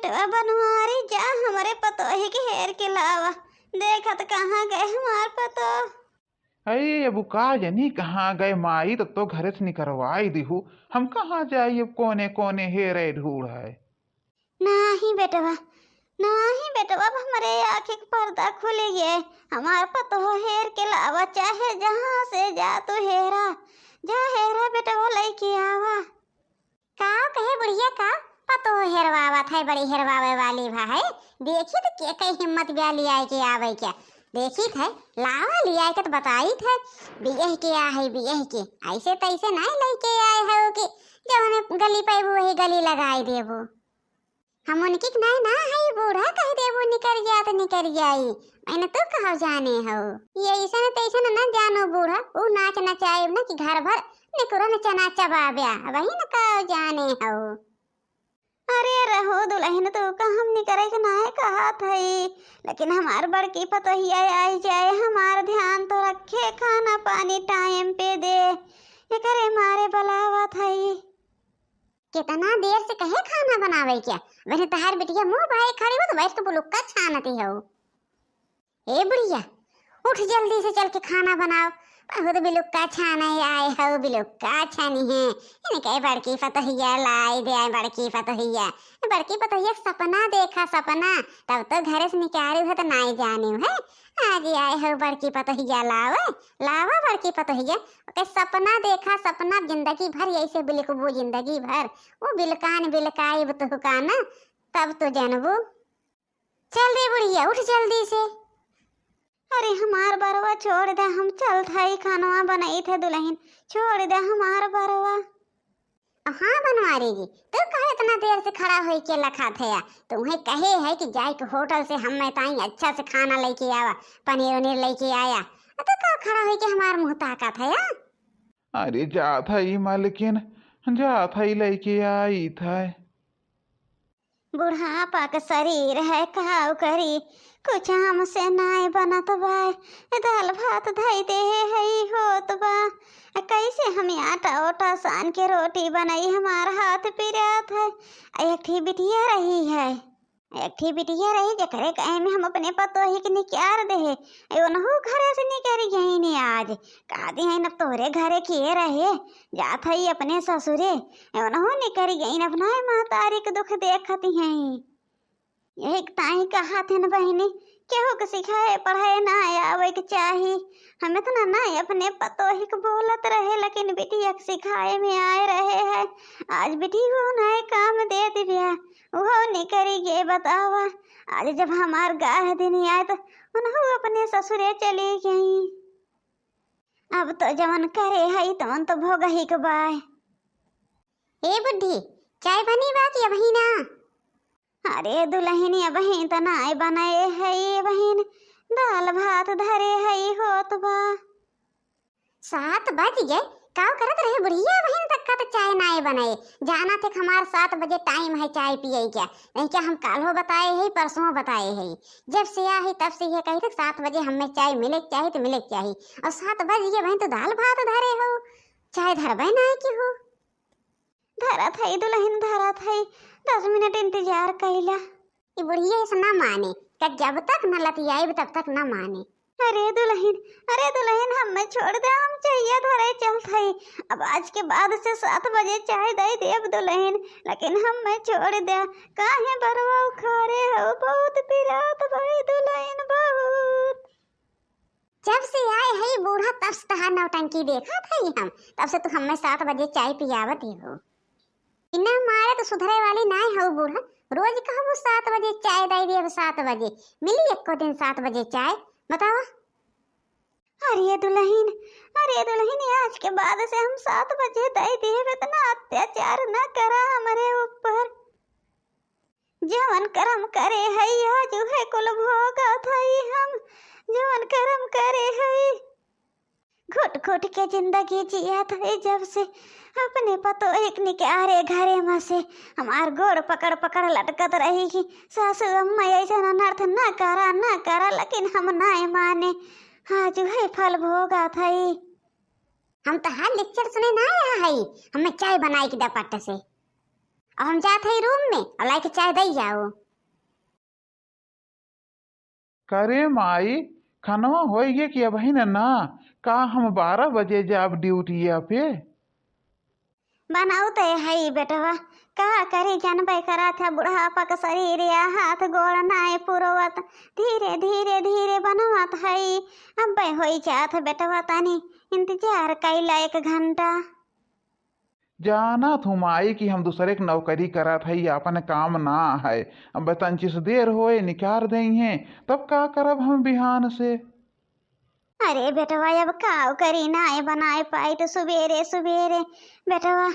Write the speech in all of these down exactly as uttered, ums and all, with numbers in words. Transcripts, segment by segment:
बेटवा बनवारी, जा हमरे पतोही के हेर के लावा। देखत कहाँ गए हमार पतोह। अरे, अब का जनी कहाँ गए माई, तब तो घरे से निकरवाई दिहू। हम कहाँ जाई अब, कोने कोने हेरे ढूढ़े। नाही बेटवा, नाही बेटवा, अब हमरे आँखी के पर्दा खुल गए। हमार पतोह हेर के लावा, चाहे जहाँ से जा तू हेरा, जा हेरा बेटवा लइके आवा। का कहे बुढ़िया का पतोह हेरवावत है, बड़ी हेरवावे वाली भा है। देखी तो के कई हिम्मत ब्या लियाए के आवे क्या। देखी थे, लावा लियाए के तो बताई थे, बियह के आ है, बियह के। ऐसे तैसे नहीं लइके आए हो कि जब हमें गली पैबू वही गली लगाई देबू। हम उनकी के नहीं ना है, बूढ़ा कह देबू निकर जा तो निकर जाई। मैंने तो कहा जाने हो, ये ऐसन तैसन न जानो बूढ़ा, ऊ नाच नचाए न कि घर भर निकुरन चना चबाब्या, वही न कहो जाने हो। अरे रहो दुलहिन, तू का हमनी करे के नाय कहत हई, लेकिन हमार बड़की पतोहिया आई जाए, हमार ध्यान तो रखे, खाना पानी टाइम पे दे, एकरे मारे बुलावत हई। कितना देर से कहे खाना बनावे क्या, वही तहार बिटिया मुंह बाए खड़ी हो तो बैठ के बुलुक्का छानती हो। ए बुढ़िया, उठ जल्दी से चल के खाना बनाओ। बहुत बिलुक्का छाने आए हो, बिलुक्का छानी है। इनके बड़की पतोहिया लाई दे, बड़की पतोहिया। बड़की पतोहिया सपना देखा, सपना। तब तो घरे से निकाली हो तो नाई जानी है। आज आए हो बड़की पतोहिया लावे, लावा बड़की पतोहिया। ओके सपना देखा, सपना जिंदगी भर यही से बिलकबू, जिंदगी भर। वो बिलकान बिलकाई तुहका ना, तब तो जनबू। चल रे बुढ़िया, उठ जल्दी से। अरे हमार बरवा छोड़ दे, हम चलत हई, खानवा बनई थे दुलहिन, छोड़ दे हमार बरवा। हाँ बनवारी जी, तू काहे इतना देर से खड़ा होई के लखा थे या? तुम्हें कहे है कि जाए के होटल से हम मैं ताई अच्छा से खाना लेके आवा, पनीर उनीर लेके आया, आ तू का खड़ा होई के हमार मुंह ताकत है या? अरे जात हई मालकिन, जात हई लेके आई थे। बुढ़ापा के शरीर है, काव करी, कुछ हमसे नाय बनत बा। दाल भात धई दे है, होत बा। आ कैसे हम आटा ओटा सान के रोटी बनई, हमार हाथ पिरात है। आ एक ठी बिटिया रही है, एक ठी बिटिया रही, जेकरे कहे में हम अपने पतोही के निकार दे है। ए, ओनहू घरे से निकरी गईनी आज। कहा दी है, अब तोहरे घरे के रहे, जात हई अपने ससुरे। ए, ओनहू निकरी गईन, अपना महतारी के दुख देखत हैं। यही ताई कहत हन बहिनी, केहू के सिखाए पढ़ाए ना आवे के चाही। हम इतना ना अपने पतोही के बोलत रहे, लेकिन बिटिया के सिखाए में आए रहे है। आज बिटिया नाय काम दे दिव्या, उहो निकरी गे बतावा। आज जब हमार गाह दिन आए तो उनहू अपने ससुरे चली गई। अब तो जवन करे हई तवन तो भोगही के बाय। ए बुढ़ी, चाय बनी बा कि अबही ना? अरे दुलहिन, अबही त नाय बनाए हई बहिन, दाल भात धरे हई होत बा। सात बज गए, काव करत रहे बुढ़िया? बहिन तक का तो चाय नाय बनाए। जाना थे हमार सात बजे टाइम है चाय पिए क्या, नहीं क्या हम काल्हो बताए है, परसों बताए है। जब से आ है तब से ये कही थे सात बजे हमें चाय मिले के चाही तो मिले के चाही। और सात बज गए बहिन तो दाल भात धरे हो, चाय धरबे ना की हो। धरत हई दुलहिन, धरत हई, दस मिनट इंतजार कइला। ई बुढ़िया ऐसे ना माने, का जब तक न लतियाइब तब तक ना माने। अरे दुलहिन, अरे दुलहिन, हमें छोड़ दे, हम चहिया धरे चलत हई। अब आज के बाद से सात बजे चाय दे देब दुलहिन, लेकिन हमें छोड़ दे। काहे बरवा उखारे हो, बहुत पिरात भाई दुलहिन, बहुत। जब से आए हई बूढ़ा, तब से तहार नौटंकी देखत हई हम। तब से तू हमें सात बजे चाय पियावत ही हो। इन्ना मारे तो सुधरे वाली नाय हो बूढ़ा। रोज कहबू सात बजे चाय दे दे, अब सात बजे मिली, एको दिन सात बजे चाय? बतावा। अरे दुलहिन, अरे दुलहिन, आज के बाद से हम सात बजे दे देब, इतना अत्याचार ना करा हमरे ऊपर। जवन करम करे हई, आज उहे कुल भोगत हई हम। जवन करम करे हई, घुट घुट के जिंदगी जियत हई जब से अपने पतोहिक निकारे घरे में से। हमार गोड़ पकड़ पकड़ लटकत रही कि सासू अम्मा ऐसन अनर्थ ना करा, ना करा, लेकिन हम ना माने। आज उहे फल भोगत हई। हम तहार lecture सुने ना आया हई, हमें चाय बनाई के दे पट से। अब हम जात हई रूम में, अब लाइके चाय दई जाओ। करे माई, खनवा होइगे कि अबहिन ना? का हम बारह बजे जाब ड्यूटिया पे? बनाउते हई बेटवा, का करी, जनबे करत है बुढ़ापा के शरीर या हाथ गोड़ नाय पुरोवत। धीरे धीरे धीरे बनवत हई, अब्बे होई जात है बेटवा, तनी इंतजार कैला एक घंटा। जानत हूँ माई कि हम दूसरे के नौकरी करत हई, आपन काम ना है। अब तंचिस देर होए निकार देइहें, तब का करब हम बिहान से? अरे बेटवा, अब काव करी, नाय बनाए पाई तो सुबेरे सुबेरे। बेटवा,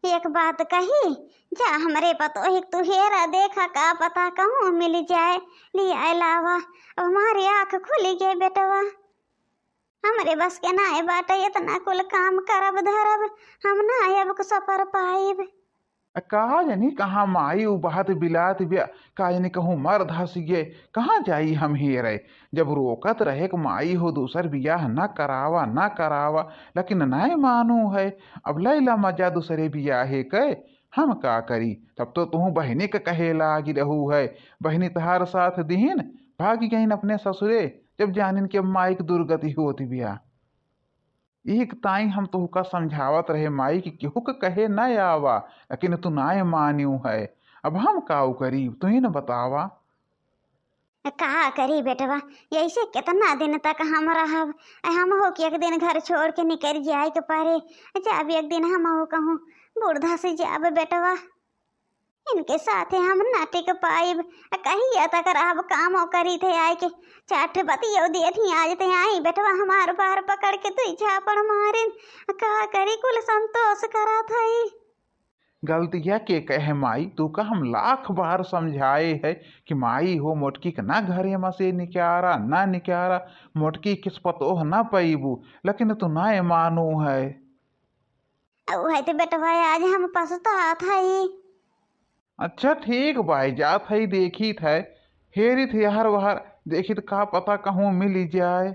एक बात कही, जा हमरे पतोहिक तू हेरा देखा, का पता कहूँ मिल जाए, लियाए लावा। अब हमारी आँख खुली गई बेटवा। हमरे बस के नाय बाटे इतना कुल काम करब धरब, हम नाय अब सफर पाइब। आ का जानी कहाँ माई उ बहत बिलात बिया, का जानी कहूँ मर धस गए, कहाँ जाई हम हेरे। जब रोकत रहे कि माई हो दूसर बियाह न करावा, न करावा, लेकिन नाय मानू है। अब लैला मजा दूसरे बियाहे के, हम का करी? तब तो तुहूँ बहिनी के कहे लागी रहू है, बहिनी तहार साथ दिहिन, भागी गईन अपने ससुरे, जब जानिन कि अब माई के दुर्गति होत बिया। एक ताई हम तोहका समझावत रहे माई कि केहू के कहे न आवा, लेकिन तू नाय मानियो है। अब हम काऊ करी, तू ही न बतावा। का करी बेटवा, ऐसे कितना दिन तक हम रहब? ऐ हम हो कि एक दिन घर छोड़ के निकल जाए के पड़े। जब एक दिन हम हो कहूँ बूढ़ा से जाब बेटवा, इनके साथे हम ना टिक पाइब। कहिया तक रहब, कामो करी थे आए के चार ठे बतियो दिए थी, आज ते आई बेटवा हमार बार पकड़ के दुई झापड़ मारिन। का करी, कुल संतोष करा था। गलतिया के कहे माई, तू का हम लाख बार समझाए है कि माई हो मोटकी के ना घरे में से निकारा, ना निकारा, मोटकी किस पतोह ना पैबू, लेकिन तू ना मानू है। उहे तो बेटवा, आज हम पछतात हई। अच्छा ठीक बाई, जात हई, देखित है, हेरित है हर वहर, देखित का पता कहूँ मिली जाए।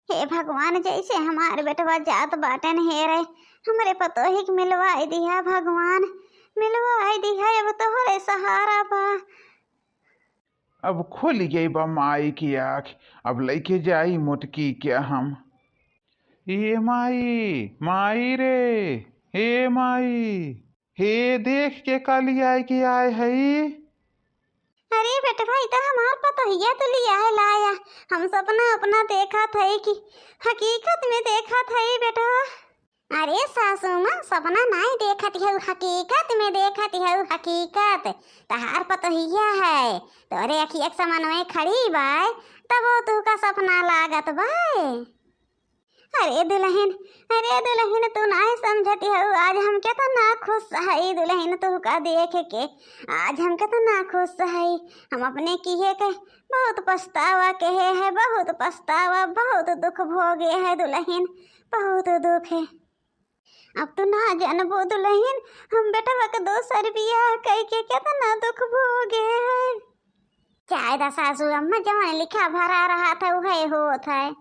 हे भगवान, जैसे हमार बेटवा जात बाटेन हेरे, हमरे पतोहिक मिलवाई दिहा भगवान, मिलवाई दिहा, अब तोहरे सहारा बा। अब खुल गई बा माई की आँख, अब लइके जाई मोटकी के हम। ए माई, माई रे, ए माई, हे देख के का लियाए के आए हई? अरे बेटवा, ई तो हमार पतोहिया तो लियाए लाया। हम सपना अपना देखत हई कि हकीकत में देखत हई बेटवा। अरे सासू माँ, सपना नाई देखत हऊ, हकीकत में देखत हऊ, हकीकत। तहार पतोहिया है, तोरे अखिया के समनवे खड़ी बाय, तबो तू का सपना लागत बाय। अरे दुलहिन, अरे दुलहिन, तू नाई समझती हऊ, आज हम केतना खुश हई दुलहिन, तू का देख के आज हम केतना खुश हई। हम अपने किहे के बहुत पछतावा केहे है, बहुत पछतावा, बहुत दुख भोगे है दुलहिन, बहुत दुख है। अब तू ना जानबू दुलहिन, हम बेटवा के दोसर बियाह कई के केतना दुख भोगे है। जाए दा सासू अम्मा, जवन लिखा भरा रहत है उहे होत है।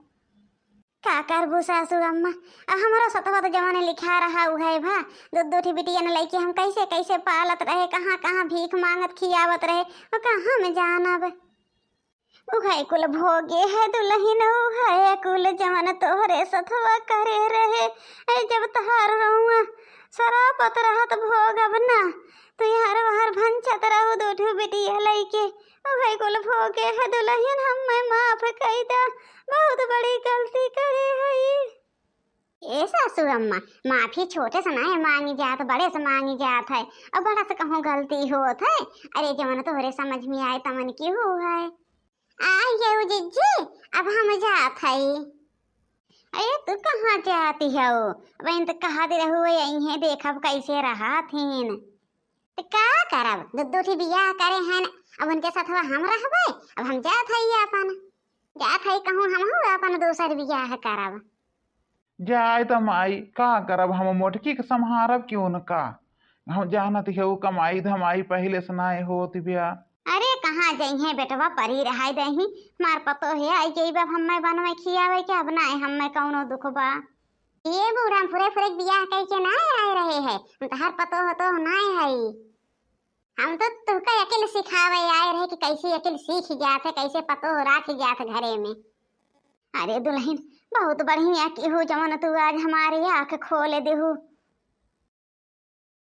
का करबू सासू अम्मा, अब हमरो सतवा तो जवन लिखा रहा उहे भा। दू दू ठी बिटियन लइके हम कैसे कैसे पालत रहे, कहाँ कहाँ भीख मांगत खियावत रहे, ओका हम जानब। उहे कुल भोगे है दुलहिन, उहे कुल जवन तोहरे सथवा करे रहे। ऐ जब तहार रउआ सरापत रहत भोगब ना, तू यार वहर भंचत रहू दू ठू बिटिया लइके। उहे कुल भोगे है दुलहिन, हम्मे माफ कई दा, बहुत बड़ी गलती करे हई। ए सासू अम्मा, माफी छोटे से नाय मांगी जात, बड़े से मांगी जात है। और बड़ा से कहूँ गलती होत है, अरे जवन तोहरे समझ में आए तवन की हो है। आ ये जिज्जी, अब हम जात है। अरे तू कहाँ जाती हो? अब इन तो कहा दे रहू है, यहीं देखब कैसे रहा थीन। तो का करब, दू दू ठी बियाह करे हैं, अब उनके साथ हम रहबे, अब हम जात है अपन, जात है कहूँ हमहू अपन दूसर बियाह करब। जाए त माई, का करब हम मोटकी के संभारब कि उनका? हम जानत हऊ कमाई धमाई पहिले से नाय होत बिया। अरे कहाँ जइहें बेटवा, परी रहाई दही, हमार पतोहे आई गई बा, हम्मे बनवे खियावे के, अब नाय हम्मे कौनो दुख बा। ये बूढ़ा फुरे फुरे के बियाह कई के नाय आए रहे है, हम तहार पतोह तो नाय हई। हम तो तुहका अकिल सिखावे आए रहे कि कैसे अकिल सीख जात है, कैसे पतोह राख जात घरे में। अरे दुल्हन, बहुत बढ़िया किहू जवन तू आज हमारी आँख खोल देहू।